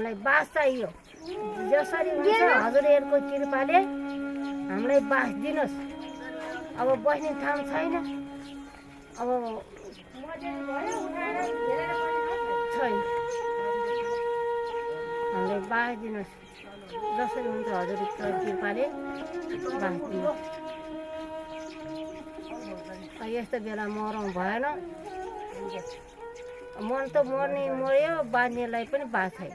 हामीलाई बास चाहियो। जसरी हुन्छ हजुरहरूको कृपाले हामीलाई बास दिनुहोस्। अब बस्ने ठाउँ छैन, अब छैन, हामीलाई बास दिनुहोस्। जसरी हुन्छ हजुरको कृपाले बास दिनुहोस्। यस्तो बेला मरौँ भएन, मन त मर्ने मर्यो, बाँध्नेलाई पनि बास छैन।